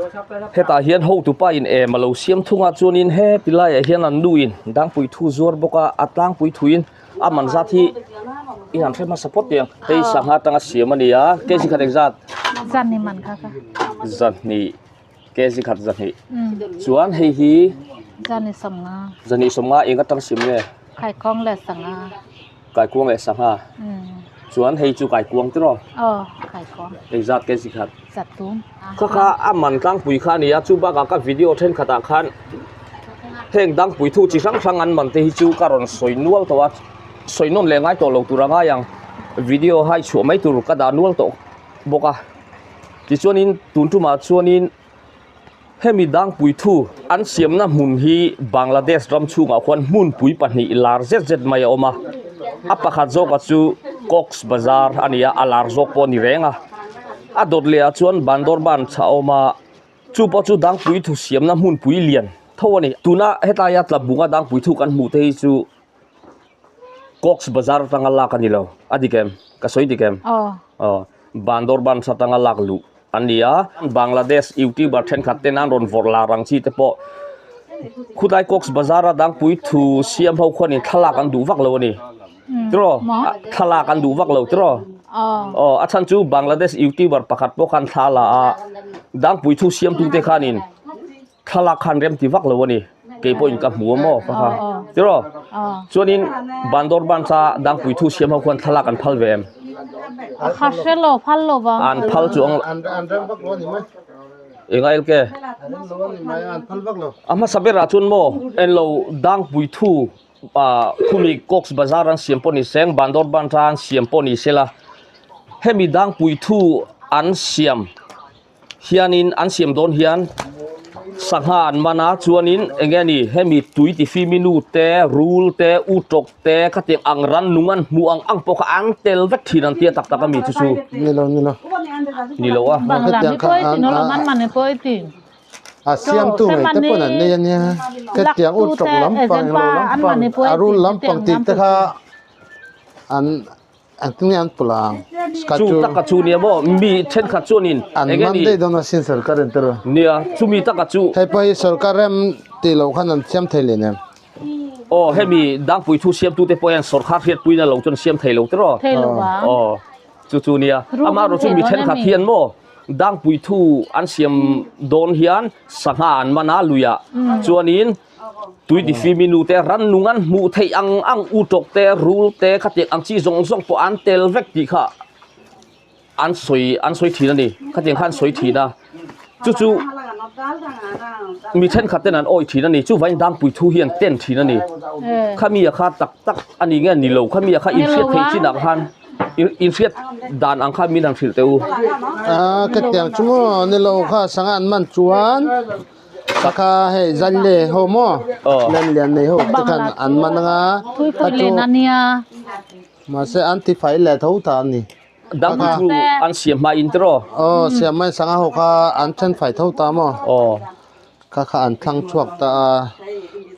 Hetah hian hotupa in em a lo siam thung a chuanin heti laiah hian an nu in dangpui thu zuar bawk a a tlangpui thuin a man zat hi i han hre hmasa phawt teh ang hei sangha atanga siam a ni a kg khat engzat zan ni man kha kha zahnih kg khat zahnih chuan hei hi zahnih sawmnga zahnih sawmnga eng atang siam nge kaikuang leh sangha kaikuang leh sangha chuan hei chu kaikuang te rawh aw kaikuang engzat kg khat Satum. Kha kha a man tlangpui kha a ni a, chu bakah ka video thenkhatah khan heng dangpui thu chi hrang hrang an man te hi chu ka rawn sawi nual tawh a, sawi nawn leh ngai tawh lo tur a ngai ang, video hai chhuah mai tur ka dah nual tawh bawk a, tichuanin tun tumah chuanin hemi dangpui thu an siamna hmun hi Bangladesh ram chhungah khuan hmunpui pahnih lar zet zet mai a awm a, a pakhat zawkah chu Cox Bazar a ni a, a lar zawk pawh a ni reng a. A dawt leh ah chuan Bandorban chhah a awm a, chu pawh chu dangpui thu siamna hmunpui lian tho a ni. Tuna hetaia tlabunga dangpui thu kan hmuh te hi chu Cox Bazar atanga lak a ni lo, a dik em? Ka sawi dik em? Aw. Bandorban chhah atanga lak luh an ni a, Bangladesh youtuber thenkhat ten an rawn vawrh lar ang chi te pawh khulai Cox Bazar a dangpui thu siam ho khuanin thlalak an duh vak lo a ni. Tiraw? Thlalak an duh vak lo tiraw? Aw, a chhan chu Bangladesh youtuber pakhat pawh khan thla la a, dangpui thu siamtute khanin thlalak khan rem ti vak lo a ni. Kei pawhin ka hmu a maw ka kha. Tiraw? Chuanin Bandorban cha dangpui thu siam ho khuan thlalak an phal ve em? Kha hre lo, phal lo vang. An phal chu ang. An rem vak lo a ni mai. Enga el ke? A hmasa berah chuan maw enlo dangpui thu Khumi Cox Bazar an siam pawh ni seng, Bandorban ta an siam pawh ni sela, hemi dangpui thu an siam hianin an siam dawn hian sangha an man a, chuanin eng nge ni hemi tui ti fimi nu te, rul te, utawk te khatiang ang ran nung an hmuh ang ang pawh kha an tel vek thin an tia tak tak a mi chu chu. Ni lo, ni lo. Ni lo a. Bangla mi pawi tin, alawm an man pawi tin. A siamtu ngei te pawn an nei a nia hetiang u tawk lampang englo lampang a rul lampang tih te kha an engtin nge an pawlh ang ka chu taka chu nia maw mi thenkhat chuanin an man daih dawn a sin sarkar in tel nia chumi taka chu hei pawh hi sarkar rem tih loh khan an siam thei leh nem aw hemi dangpui thu siamtu te pawh hian sarkar hriatpuina lo chuan siam thei lo tiraw thei lo vang aw chu chu nia amaherawh chu mi thenkhat hian maw Dangpui thu an siam dawn hian sangha an man a luiah chuanin tui tifimi nu te rannung an hmuh theih ang ang utawk te rul te khatiang ang chi zawng zawng pawh an tel vek tih kha an sawi an sawi thin a ni khatiang khan sawi thin a chu chu mi thenkhat ten an awih thin a ni chuvangin dangpui thu hi an ten thin a ni khami a kha tak tak a ni nge ni lo khami a kha inhriat theih chinah khan. In hriat dan ang kha min han hrilh teh u. A ka tiang chu maw ni lo kha sanga an man chuan sakha hei zan le ho maw len lian nei ho te khan an man anga Pui len a nia. Mahse an ti fai leh tho ta a ni. Dang pui thu an siam hma in tiraw? Aw siam hma in sanga ho kha an then fai tho ta maw? Aw. Kha kha an thlang chhuak ta a,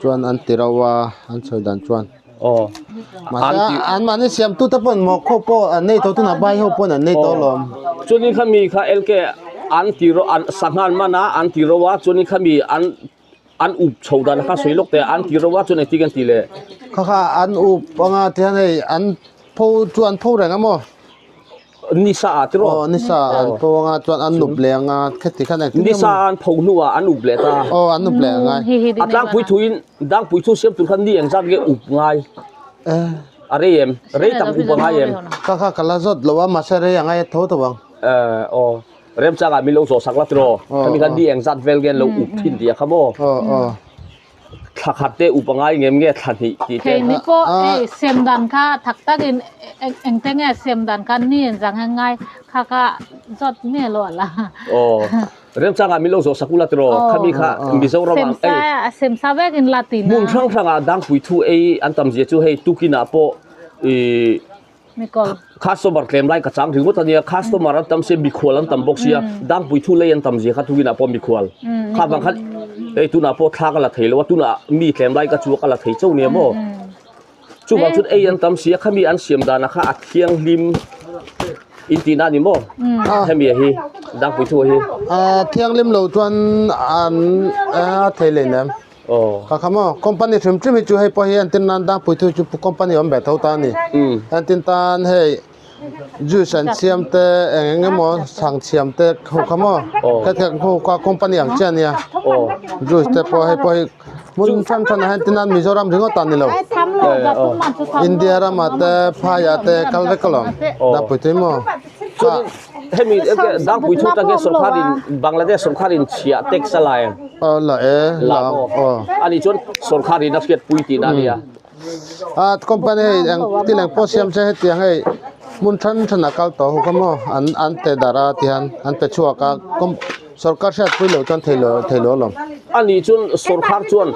chuan an ti rauh a, an sawi dan chuan. Aw. Mahse an mahni siamtu te pawn maw khaw pawh an nei tawh tunah bai ho pawn an nei tawh alawm. Chuanin khami kha LK an ti ro an sangha an man a an ti ro a chuanin khami an an up chho dan kha sawi lawk teh a an ti ro a chuan engtin nge an ti le. Kha kha an up anga tihian hei an pho chu an pho reng a maw. Nisa ah tiraw? Aw nisa ah an pho anga chuan an nup leh anga kheti khan engtin Nisa ah an pho hnuah an up leh ta. Aw an up leh angai. A tlangpui thuin dangpui thu siam tur khan ni engzat nge up ngai? A rei em? Rei tak up a ngai em? Kha kha ka la zawt lo a mahse rei a ngai a tho tawh ang. Aw remchangah min lo zawh sak la tiraw? Khami khan ni engzat vel nge an lo up thin tih a kha maw? Aw aw. Thla khat te up a ngai ngem nge thla hnih tih te. Thei ni pawh ei sem dan kha thak takin engte nge sem dan kha ni in zang ngai kha kha zawt nge lo la. Aw remchangah min lo zawh sak ula tiraw khami kha Mizoram ah ei sem sa vek in la ti na. Hmun hrang hrangah dangpui thu ei an tam zia chu hei tukinah pawh ih Customer tlem lai ka chang ringawt a nia, customer an tam sia, mikhual an tam bawk sia, dangpui thu lei an tam zia kha tukinah pawh mikhual. Kha vang khan hei tunah pawh thla ka la thei lo a, tunah mi tlem lai ka chu a ka la thei chauh nia maw. Chuvang chuan ei an tam sia, khami an siam danah kha a thianghlim. In tihna a ni maw? Hemi hi dangpui thu hi. Thianghlim lo chuan an a thei leh nem. Kha kha maw company hrim hrim hi chu hei pawh hi entir nan dangpui thu chu company awm ve tho ta a ni. Entir tan hei juice an siam te eng eng emaw chhang siam te ho kha maw hetiang ho kha company ang chiah a nia. Juice te pawh hei pawh hi hmun hran hran ah hian tin a Mizoram ringawt ah ni lo India ramah te phaiah te kal vek alawm dangpui tui maw chuanin hemi dangpui thu tak hi sorkharin Bangladesh sorkharin chhiah tax a la em aw la e la maw ani chuan sorkharin a hriatpui tihna a nia a company hei eng thil eng pawh siam se hetiang hei hmun hran hran ah kal tawh ho kha maw an an pe darh a tihian an pe chhuak a Sorkar hriatpui lo chuan thei lo thei lo alawm. Ani chuan sorkar chuan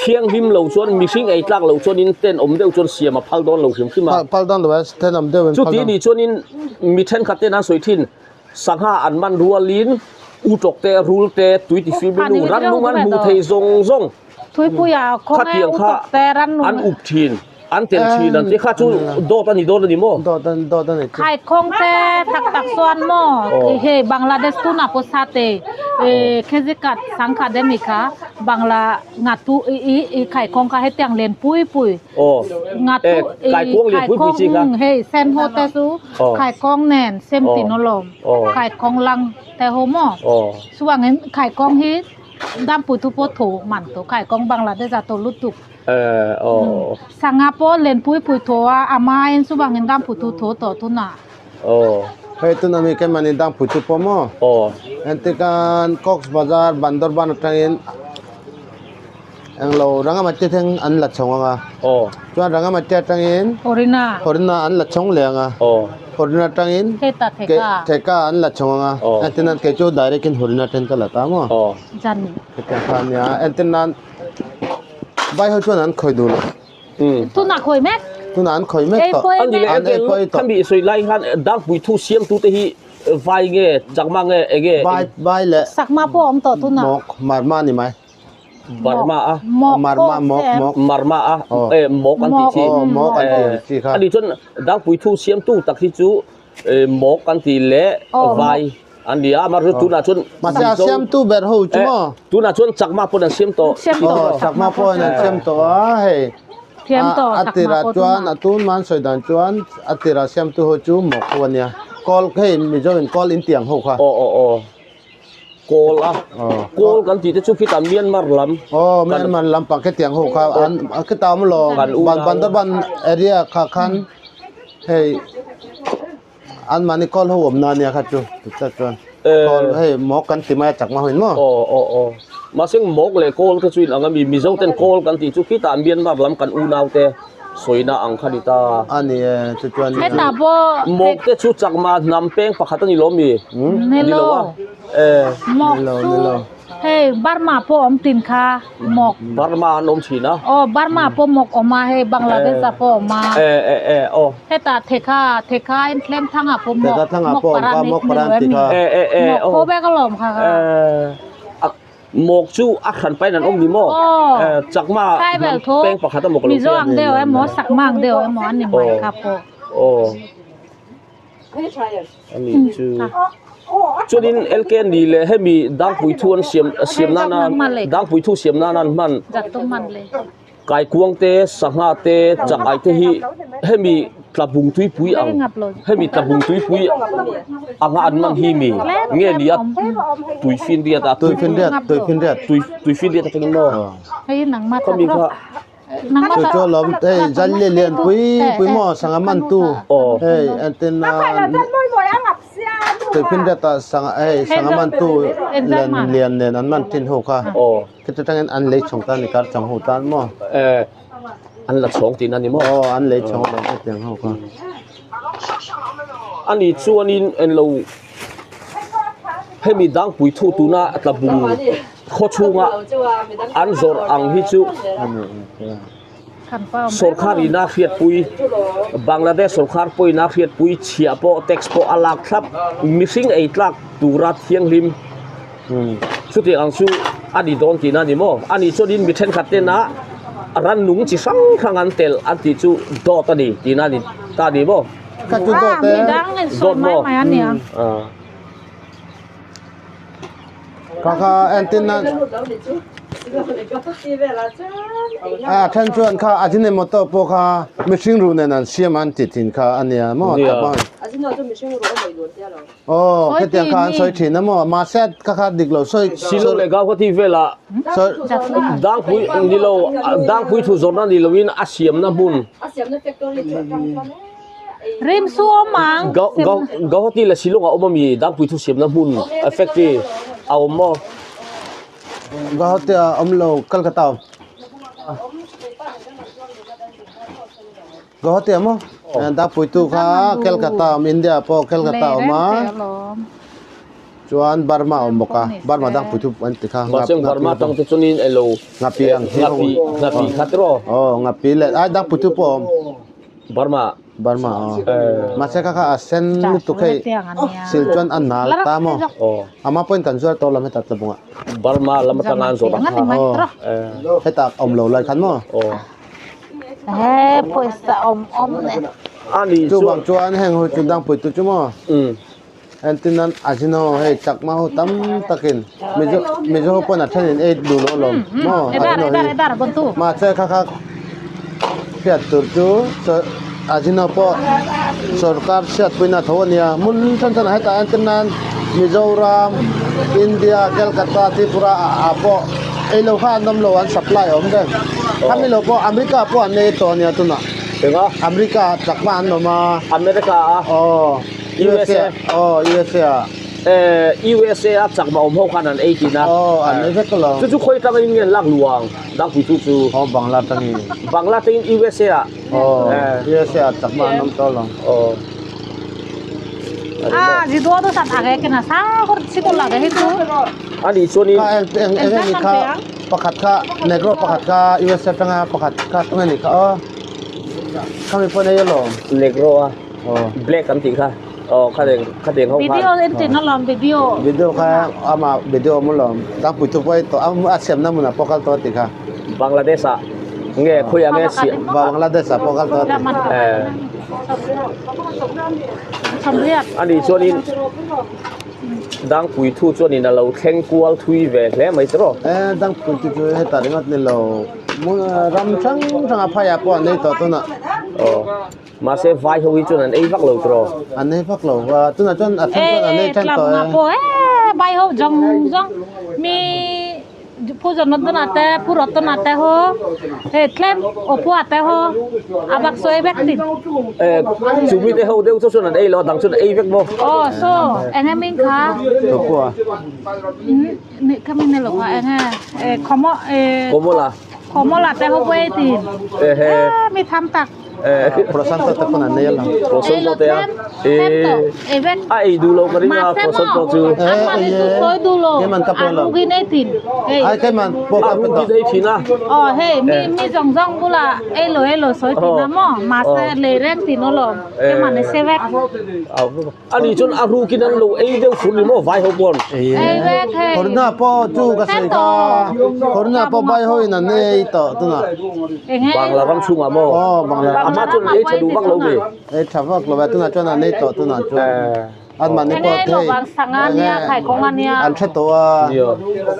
thianghlim lo chuan mihring ei tlak lo chuanin tenawm deuh chuan siam a phal dawn lo hrim hrim a. Phal dawn lo e, tenawm deuhin phal dawn. Chuti ni chuanin mi thenkhat ten an sawi thin, sangha an man rualin utawk te, rul te, tui ti fim inu, rannung an hmuh thei zawng zawng khatiang kha an up thin. An tel thin an ti kha chu dawt a ni dawn a ni maw? Dawt a dawt a ni chu. Khaikhawng te tak tak chuan maw hei Bangladesh tunah pawh sa te khezikat sangkhat em ni kha Bangla ngatu i i khaikhawng kha hetiang len pui pui ngatu i khaikhawng hei sen ho te chu khaikhawng nen sem tin alawm khaikhawng lang te ho maw chuvangin khaikhawng hi dampui thu pawh tho man tawh khaikhawng Bangladesh ah tawh lutuk. Sangha pawh len pui pui thaw a, a main chuvangin dang pui thu thaw tawh tunah. Hei tuna mi keimahni dang pui thu pawh maw? Engtikan Cox Bazar Bandarban atangin englo Rangamati thleng an la chhawng ang a. Chuan Rangamati atangin Horina an la chhawng leh ang a. Horina atangin Theka an la chhawng ang a. Engtinan kei chu direct in Horina atangin ka la ta maw? Hetiang kha a nia. Engtinan Vai ho chuan an khawi duh lo. Tunah khawi mek. Tunah an khawi mek tawh. An ei pawh ei tawh. Khami sawi lai khan dangpui thu siamtu te hi vai nge chakma nge enge. Vai vai leh. Chakma pawh a awm tawh tunah. Mawk marma ni mai. Barma a. Mawk Marma mawk mawk. Marma a e mawk an tih chi. Aw mawk an tih chi kha. Ani chuan dangpui thu siamtu tak hi chu mawk an tih leh vai. An ni a, amaherawhchu tunah chuan Mahse a siamtu ber ho chu maw? Tunah chuan Chakma pawn an siam tawh. Siam tawh. Aw, Chakma pawhin an siam tawh a, hei. Thiam tawh A Chakma tirah pawh chuan tunah. a tun man sawi dan chuan a tirah siamtu ho chu mawk ho a nia. Kawl hei Mizo in kawl in tiang ho kha. Aw aw aw. Kawl a. Aw. Kawl kan tih te chu khitah Myanmar lam. Aw, Myanmar lampang khitiang ho kha an khitah awm lo. Kan unau. Bandarban area kha khan hei An mahni kawl ho awmna ania kha chu tiktak chuan kawl hei mawk kan ti mai a chak hma huin maw. Aw aw aw mahse mawk leh kawl te chu in ang ami Mizo ten kawl kan tih chu khitah Myanmar lam kan unau te sawina ang kha ni ta. A ni e chu chuan Hetah pawh Mawk te chu chakma hnam peng pakhat a ni lo mi? Ni Ni lo lo a e. Mawk Ni lo chu ni lo. Hei Burma pawh awm tin kha mawk. Burma an awm thin a. Aw Burma pawh mawk awm a hei Bangladesh ah pawh awm a. E e e aw. Hetah Thekha Thekha in tlem thang ah pawh mawk Thekha thang ah mawk pawh awm paran kha ni mawk ni paran lo em ti ni. kha. E e e Mawk aw. pawh vek alawm kha kha. E mawk chu a hran pain an awm ni maw? Aw. E chakma Tribal hnam tho peng pakhat a mawk lo Mizo tia. ang deuh emaw Sakma ang deuh emaw an ni mai kha pawh. Aw. Ani chu chuanin LK ni leh hemi dangpui thu an siam siam nana dangpui thu siam nana an hman kaikuang te sangha te chak ai te hi hemi tlabung tuipui ang hemi tlabung tuipui anga an man hi mi nge ni a tuifinriat a Tuifinriat tuifinriat tuifinriat atangin maw khami kha Chu chu alawm hei zal leh lian pui pui maw sangha man tu hei entin tuifinriat ah sangha hei sangha man tu lian lian nen an man thin ho kha khiti tangin an lei chhawng tan a ni kar chang ho tan maw an la chhawng tihna a ni maw aw an lei chhawng alawm hetiang ho kha ani chuanin englo hemi dangpui thu tuna tlabung Khaw chhunga an zawrh ang hi chu sorkar ina hriatpui, Bangladesh sorkar pawh ina hriatpui chhiah pawh tax pawh a lak thlap, mihring ei tlak tura thianghlim chutiang ang chu a ni dawn tihna a ni maw? A nih chuanin mi thenkhat tena rannung chi hrang hrang an telh an tih chu dawt a ni tihna a ni ta a ni maw? Kha chu dawt e. Midang in sawi mai mai a nia. Kha kha entin nan a then chuan kha Ajinomoto pawh kha mihring ruh nen an siam an ti thin kha a nia maw Aw khetiang kha an sawi thin a maw mahse kha kha dik lo sawi Silo leh Gauhati velah Dangpui ni lo Dangpui thu zawrhna ni loin a siamna hmun Rim su awm ang Gauhati leh Shillong a awm ami Dangpui thu siamna hmun a factory a awm maw? Gauhati a awm lo Kolkata a awm. Gauhati a maw? Dangpuitu kha Kolkata a awm India pawh Kolkata a awm a. Chuan Burma a awm bawk a, Burma dangpuithu an ti kha. Mahse Burma tang te chuanin elo Ngapi ang hi Ngapi ngapi kha tiraw? Aw ngapi leh ai dangpuithu pawh a awm. Burma. Burma aw. Mahse kha kha a sen lutuk hei sil chuan a nal ta maw? Aw. Ama pawhin kan zuar tawh lam heta tlabungah. Burma lam atanga an zawrh ang kha. Aw. Heta awm lo lai khan maw? Aw. He pawisa awm awm nen. Ani chu bang chuan heng hui chu dangpuitu chu maw? Entirnan Ajino hei chakma ho tam takin Mizo Mizo ho pawn a thenin ei duh loh alawm maw Ajino hi mahse kha kha hriat tur chu Ajino pawh sorkar hriatpuina tho a nia hmun hran hran ah hetah entirnan Mizoram India Calcutta Tripura ah pawh ei lo kha an awm lo an supply a awm reng khami lo pawh America pawh an ei tawh a nia tunah America ah chakma an awm a America a aw. USA aw USA ah. USA a chakma awm ho khan an ei thin a. Aw an ei vek lo. Chu chu khawi tangin nge an lak luang dangpui chu chu. Aw Bangla tangin. Bangla tangin USA ah. Aw USA ah chakma an awm tawh lo. Aw. Ah jidu adu sat age kena sa kor sikul lage hi chu. Ani chuanin. Kha eng eng eng ni kha pakhat kha negro pakhat kha USA tanga pakhat kha tunge ni kha aw. Khami pawh nei alawm. Negro a. Black an tih kha aw kha deng kha deng ho khan. Video en tin alawm video. Video kha ama video awm alawm tlangpui thu pawh a tawh a siamna hmunah pawh kal tawh a tih kha. Bangladesh ah nge khawiah nge siam. Bangladesh ah pawh kal tawh a tih. Ani chuanin Dangpui thu chuanin a lo thleng kual thui ve hle mai tiraw. E Dangpui te chu hetah ringawt ni lo ram hrang hrang a phaiah pawh an nei tawh tunah. Aw. Mahse vai ho hi chuan an ei vak lo tiraw? An ei vak lo va, tunah chuan a then chuan an ei then tawh e. Pawh e vai ho zawng zawng mi Pu Jonathan-a te Pu Ratan-a te ho hei tlem Opua te ho a bak sawi vek tin. E chu mi te ho deuh chu chuan an ei lo a dang chuan an ei vek maw? Aw saw eng emaw kha. Opua. Ni kha min lo kha eng e khomo e Komola. Komola te ho pawh ei tin. Ehe. Mi tham tak. Prasanta te pawn an nei alawm. Prasanta te a. A ei duh lo ka ring a Prasanta chu. Keiman ka pawh lo. Ai keiman pawh ka pe tawh. A rukin ei thin a. Aw hei mi mi zawng zawng bulah ei lo ei lo sawi thin a maw mahse lei reng tin alawm keiman i se vek. Ani chuan a rukin an lo ei deuh fur ni maw vai ho pawn. Ei Corona pawh chu ka sawi kha Corona pawh vai ho in an ei tawh tunah. Bangla ram chhungah maw? Aw Bangla ram. Ama chuan ei tha duh vak lo mi? Ei tha vak lo ve tunah chuan an ei tawh tunah chuan. An mahni pawh thei an hre tawh a.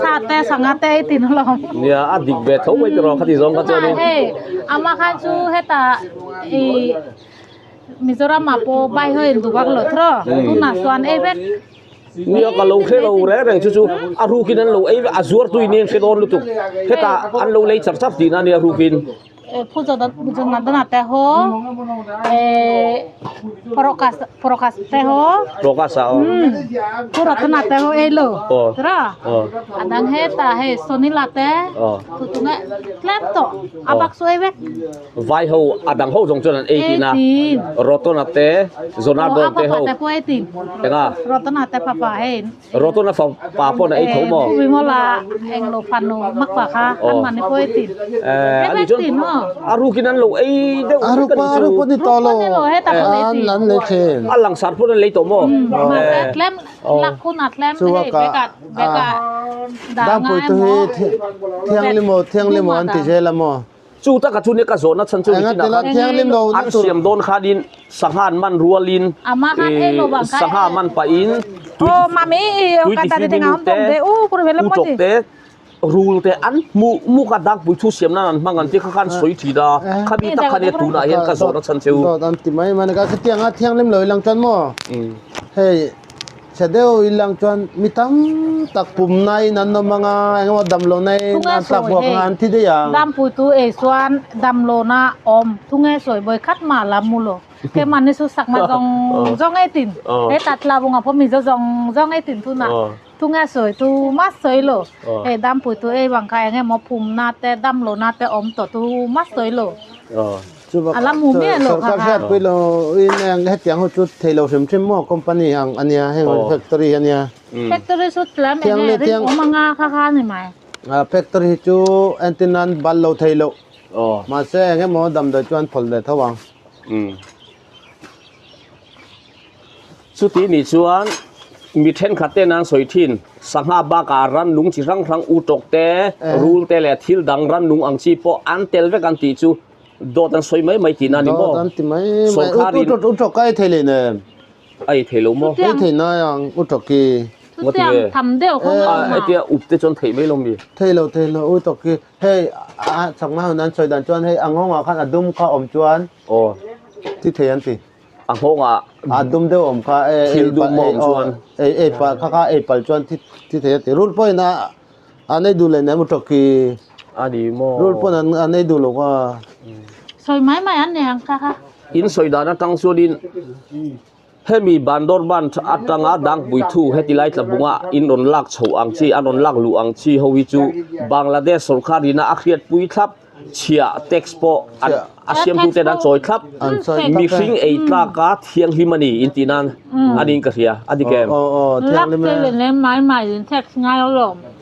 Sa te sangha te ei tin alawm. Nia a dik ve tho mai tiraw khati zawng kha chuanin. Hei ama khan chu hetah i Mizoram ah pawh vai ho in duh vak lo thaw tunah chuan ei vek. Nia ka lo hre lo reng reng chu chu a rukin an lo ei vek a zuar tui nen hre dawn lutuk hetah an lo lei char char tihna ania rukin. Pu Jonathan te ho Prakash te ho Prakash a aw Pu Ratana te ho ei lo tiraw a dang hetah hei Sonila te tutunge tlem tawh a bak chu ei vek. Vai ho a dang ho zawng chuan an ei thin a, Rotona te, Zonardon te ho enga? Rotona te fapa hei. Rotona fapa pawn a ei tho maw? Pu Vimola englo fanu makpa kha an mahni pawh ei thin. Eh ani chuan a rukin an lo ei deuh vek a ni chu. A ruk pawh ni tawh lo, an lei thin. A langsar pawn an lei tawh maw? Mahse tlem lak hun a tlem hei bekah bekah Dangpui tu hi thianghlim aw thianghlim aw an ti zel a maw? Chu taka chu nia ka zawhna chhan chu nitin ah khan an siam dawn khanin. Sangha an man rualin sangha man pahin tui tifim in te utawk te rul te an hmuh muk a dangpui thu siam nan an hmang an tih kha khan sawi thin a khami tak khan e tunah hian ka zawhna chhan che u. Dawt an ti mai mai a khatiang a thianghlim lo ilang chuan maw hei chhe deuh ilang chuan mi tam tak pum naiin an awm ang a engemaw damlo naiin an tlak buak ang a an thi daih ang. Dampui tu ei chuan damlona awm thunge sawi bawi khat mah la mu lo. Ke mani su sak ma zawng zawng ei tin he ta tla bunga pawh mizo zawng zawng ei tin tuna thunge sawi tu ma sawi lo hei dampui tu ei bang kha enge maw phum na te damlo na te awm tawh tu ma sawi lo a la mu miah lo kha Sorkar hriatpui lo in eng hetiang ho chu thei lo hrim hrim maw company ang ania heng factory ania factory chu tlem enge ring awm anga kha kha ni mai factory hi chu entir nan bal lo thei lo mahse eng emaw damdawi chu an phawlh leh tho ang. Umm. Chuti nih chuan mi thenkhat ten an sawi thin, sangha bakah rannung chi hrang hrang utawk te, rul te leh thil dang rannung ang chi pawh an tel vek an tih chu dawt an sawi mai mai tihna a ni maw? Dawt an ti mai mai. Sawrkharin. Utawk a ei thei leh nem. A ei thei lo maw? Ei thei nai ang utawk hi. Chutiang tham deuh kha A hetia up te chuan theih mai lo mi? Thei lo thei lo utawk hi. Hei a chakna hun an sawi dan chuan hei a nghawngah khan a dum kha awm chuan aw ti thei an ti. A nghawngah a dum deuh awm kha e thil dum a awm chuan ei ei pal kha kha ei pal chuan thi thi thei an ti. Rul pawhin a an ei duh leh nem utawk hi. A ni maw? Rul pawn an an ei duh lo kha. Sawi mai mai an ni ang kha kha. In sawi dan atang chuanin Hemi Bandorban atanga Dangpui thu heti lai tlabunga in rawn lak chhoh ang chi, an rawn lak luh ang chi ho hi chu Bangladesh sorkar ina a hriatpui thlap, chhiah, tax, pawh an a siamtu ten an chawi thlap, mihring ei tlaka thianghlim a ni in tih nan a niin ka hria, a dik em?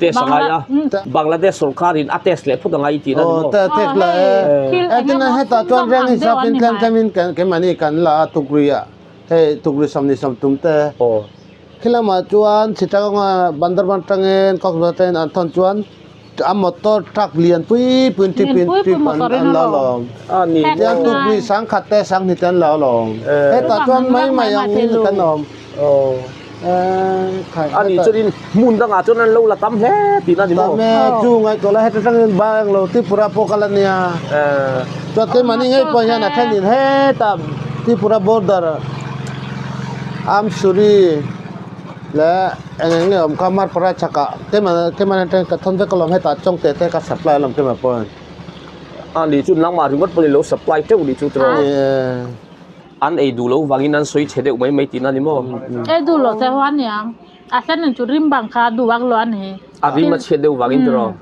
Test a ngai a, Bangladesh sorkar in a test leh phawt a ngai i tih nan ni maw? Hetah chuan reng hisapin tlem tlemin keimahni kan la a tukri ah. Hei tukri samni sam tum te. Aw. Khi lamah chuan Chittagong-a Bandarban atangin Cox's Bazar atangin an thawn chuan a motor truck lian pui puiin trip in trip an an la alawm. A ni. Tiang tukri sangkhat te sanghnih te an la alawm. Hetah chuan mai mai ang in kan awm. Aw. Khai A ni chuanin hmun dangah chuan an lo la tam hle tihna a ni maw? Tam e, chu ngaihtuah lai heta tangin Bangalore Tripura pawh kal a nia. Chuan keimahni ngei pawh hian a thenin hetah Tripura border Amsuri leh eng eng nge awm kha Marpara chhakah keimah keimahni atangin ka thawn vek alawm hetah Chawngte te ka supply alawm keimah pawhin. A ni chu nangmah ringawt pawhin i lo supply teuh nih chu tiraw? Ni e. An ei duh lo vangin an sawi chhe deuh mai mai tihna a ni maw? Ei duh lo che ho a niang. A hlen in chu rim bang kha duh vak lo a ni. A rim a chhiat deuh vangin tiraw?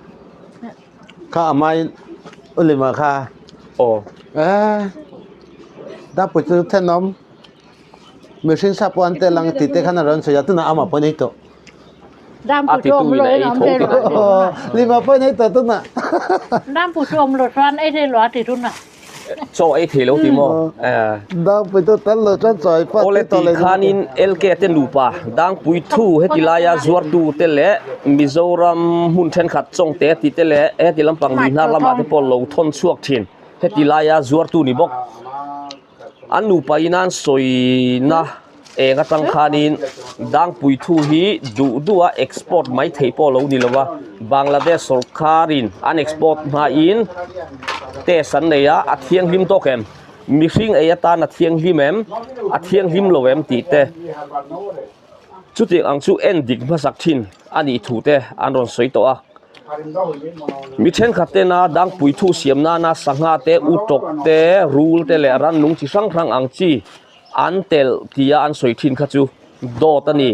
Kha a hmain u lima kha. Aw. Eh. Dapui chu thenawm. Mihring sa pawh an tel ang tih te khan a rawn sawi a, tunah amah pawhin ei tawh. A ti tu in a ei tho tih na ni. Lima pawhin ei tawh tunah. Dapui chu awm lo chuan ei thei lo a ti tunah. Chaw ei thei lo ti maw? Dangpui chu tal lo chuan chaw ei pawh Awle ti khanin LK te nupa Dangpui thu heti laia zuartu te leh Mizoram hmun thenkhat Chawngte tih te leh heti lampang lui hnar lamah te pawh lo thawn chhuak thin heti laia zuartu ni bawk. An nupa in an sawina eng atang khanin Dangpui thu hi duh duha export mai thei pawh lo ni lo a, Bangladesh sorkarin an export hmain test an nei a, a thianghlim tawk em? Mihring ei atan a thianghlim em? A thianghlim lo em tih te chutiang ang chu en dik hmasak thin a nih thu te an rawn sawi tawh a. Mi thenkhat tena dangpui thu siam nana sangha te, utawk te, rul te leh rannung chi hrang hrang ang chi an telh tia an sawi thin kha chu dawt a ni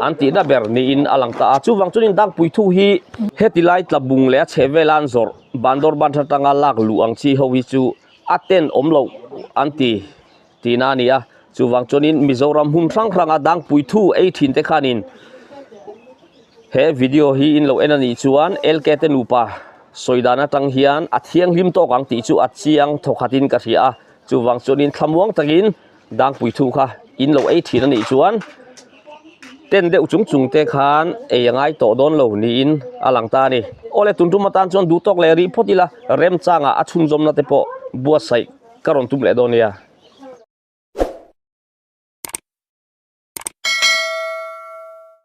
an tihna ber niin a lang ta a. Chuvang chuanin dangpui thu hi heti lai tlabung leh a chheh vela an zawrh Bandorban atanga lak luh ang chi ho hi chu a ten awm loh an ti. Tihna a ni a, chuvang chuanin Mizoram hmun hrang hranga dangpui thu ei thin te khanin he video hi in lo en a nih chuan LK te nupa sawi dan atang hian a thianghlim tawk ang tih chu a chiang thawkhatin ka hria a, chuvang chuanin thlamuang takin dangpui thu kha in lo ei thin a nih chuan ten deuh chung chung te khan ei a ngai tawh dawn lo niin a lang ta a ni. Awle tun tum atan chuan duh tawk leh rih phawt ila remchangah a chhunzawmna te pawh buatsaih ka rawn tum leh dawn nia.